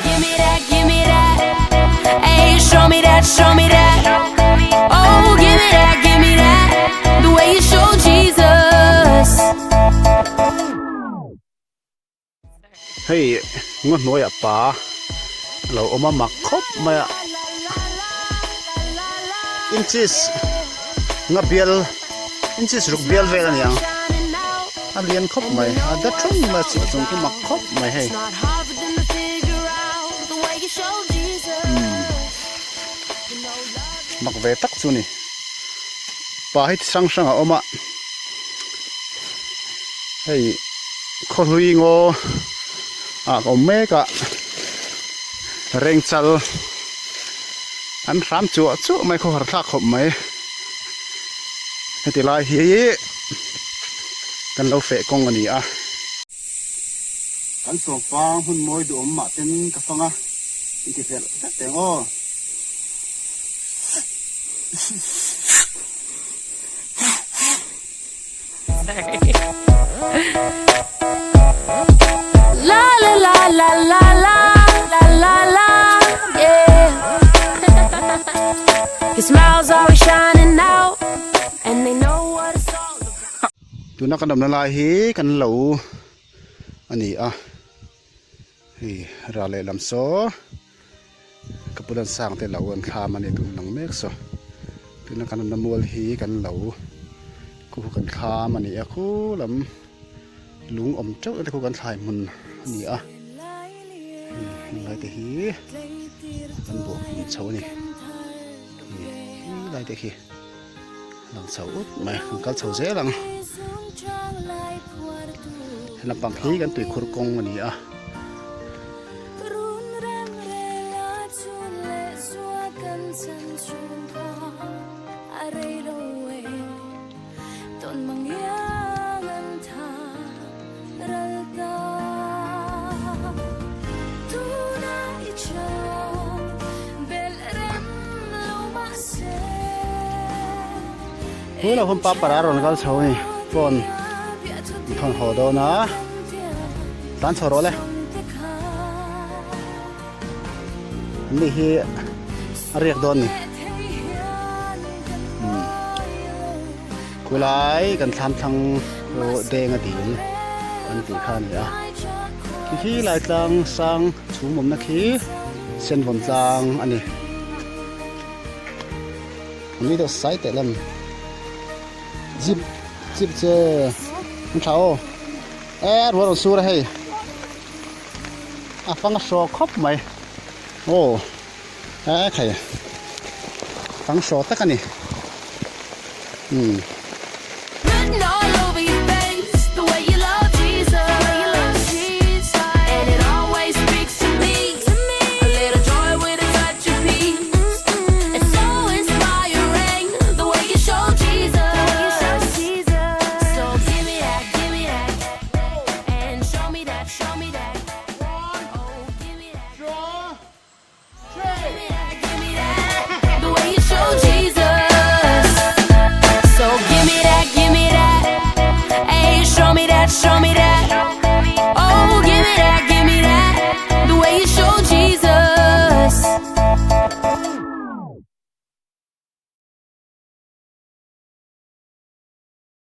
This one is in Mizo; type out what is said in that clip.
give me that, give me that. Hey, show me that, show me that. Oh, give me that, give me that. The way you show Jesus. Hei ngaw hnuaiah pa a lo awm a mak khawp mai a inches nga bial inches ruk bial vel a ni ang a lian khawp mai a dat thum mai a chhuk chung khi mak khawp mai hei mak ve tak chu a ni pa hi ti hrang hrang a awm a hei khawhlui ngaw ah ka awm mek a rengchal an hram chuah chuah mai khawhar thlak khawp mai heti lai hi kan lo feh kawng a ni a. Kan sawmpa hmun mawi duhawm mah ten ka fang a intifelh hlek teng aw. La la la la la la la la la yeah. Your smile's always shining out and they know what it's all about. Tuna kan awmna lai hi kan lo a ni a hei ral lehlam saw ka bulan sang te lo an thlam a ni tun lang mek saw tuna kan awmna mual hi kan lo khu khu kan thlam a ni a khu lam lung awm teuh te khu kan thlai hmun a ni a hei helai te hi kan buh hmun chho a ni helai te khi. Lang chho ut mai an kal chho zel ang he lampang hi kan tuikhur kawng a ni a. Tunah hun pa para rawn kal chho a ni phone an thawn haw dawn a tlan chho rawh le an ni hi a riak dawn a ni khulai kan thlam thlang khu deng a dil an tih kha a ni a khi khi lai tlang sang chhum awmna khi senvawn tlang a ni. Ni deuh sai teh lem jeep jeep che an tha aw e rual rawn sur a hei a fang a hraw khawp mai aw e khai fang hraw tak a ni umm.